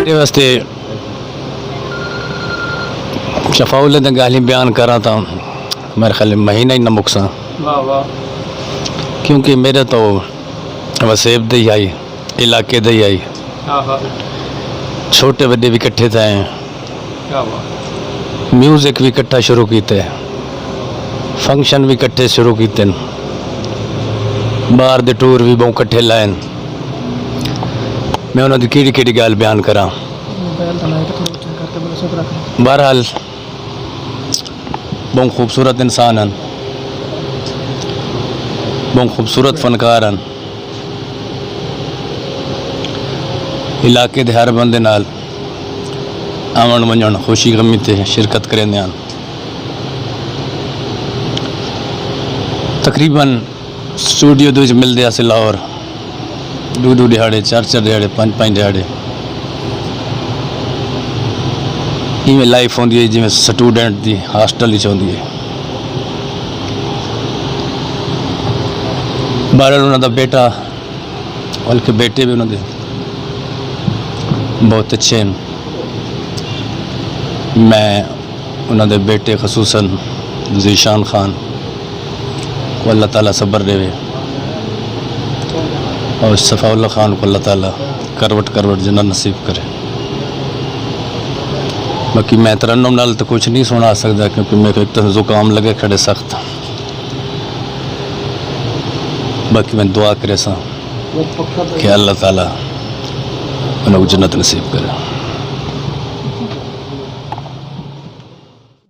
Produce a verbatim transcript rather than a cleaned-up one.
میرے واسطے شفاء اللہ دیاں ڳالھیں بیان کراں تاں میرے خیال مہینہ ہی نہ مکساں۔ واہ واہ۔ کیونکہ میرے تو وسیب دے ہی آئی، علاقے دے ہی آئی۔ ہاں ہاں۔ چھوٹے وݙے بھی کٹھے تھے ہیں۔ کیا بات۔ میوزک بھی کٹھا شروع کیتے، فنکشن بھی کٹھے شروع کیتے، باہر دے ٹور بھی بہوں کٹھے لائن۔ میں انہاں دی کیڑی کیڑی ڳالھ بیان کراں؟ موبائل دا مائیک تھوڑا اچا کر تے بولے، سوکھ رکھ۔ بہرحال، بہوں خوبصورت انسان ہن، بہوں خوبصورت فنکار ہن۔ علاقے دے ہر بندے نال آوݨ ونڄݨ، خوشی غمی تے شرکت کریندے ہن۔ تقریباً اسٹوڈیو دے وچ ملدے ہاسے لاہور، ݙو ݙو ݙیہاڑے، چار چار ݙیہاڑے، پنج پنج ݙیہاڑے، ایویں لائف ہوندی ہے جیویں سٹوڈنٹ دی ہاسٹل وچ ہوندی ہے۔ بہرحال، انہاں دا بیٹا، بلکہ بیٹے بھی انہاں دے بہت اچھے ہیں۔ میں انہاں دے بیٹے، خصوصاً ذیشان خان کو اللہ تعالیٰ صبر ݙیوے، اور صفاء اللہ خان کو اللہ تعالیٰ کروٹ کروٹ جنت نصیب کرے۔ باقی میں ترنم نال تو کچھ نہیں سݨا سڳدا، کیونکہ میرے ایک تو زکام لڳے کھڑے سخت۔ باقی میں دعا کریساں کہ اللہ تعالیٰ انہاں کو جنت نصیب کرے۔